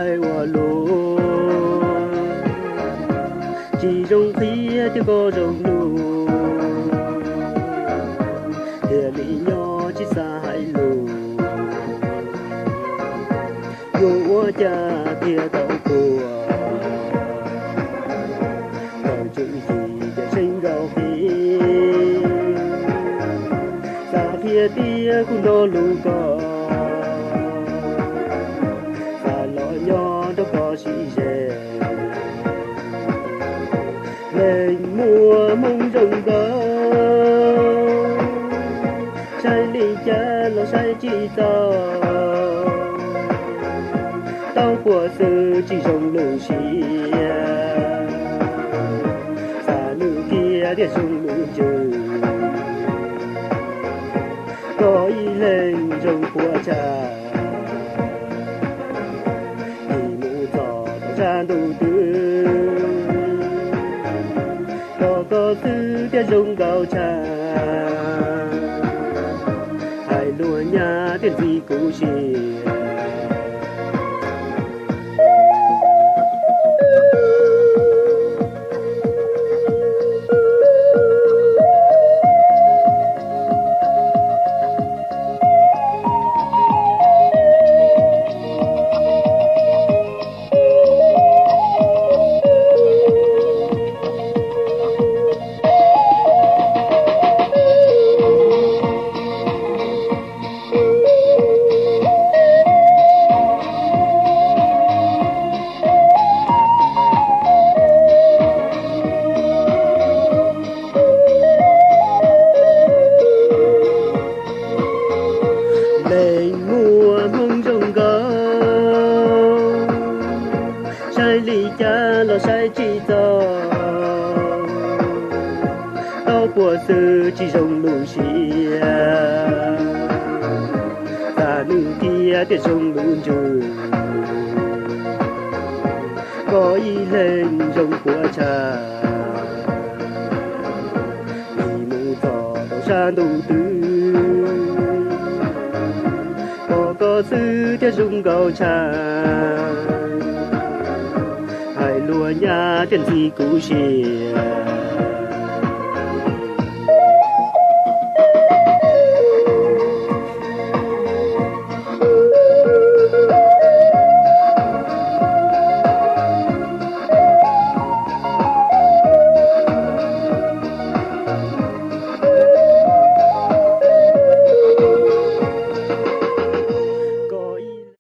Ua luaj tsis zoo qhia tias koj zoo lug, thiaj li nyob tsis xav hais lus. Yuav ua cas thiaj tau puas, tau tswv yim tias tseem nkaus qis. Xav qhia tias kuv nrog lus koj, xav los nyob nrog koj sib ze. Leej muaj hmoo zoo nkauj, saib li cas los saib tsis txaus. Tau puas xwb tsis zoo lub siab, xav nws kiag thiaj zoo lub ntsws. Koj ib leeg zoo puas tshaj, mus txog rau sab ntuj twg, koj, koj xwb thiaj zoo nkauj tshaj. Hais luag nyab thiaj ntxi kuv siab. Leej muaj hmoo zoo nkauj, saib li cas los saib tsis txaus. Tau puas xwb tsis zoo lub siab, xav nws kiag thiaj zoo lub ntsws. Koj ib leeg zoo puas tshaj, mus txog rau sab ntuj twg, koj, koj xwb thiaj zoo nkauj tshaj. Hais luag nyab thiaj ntxi kuv siab.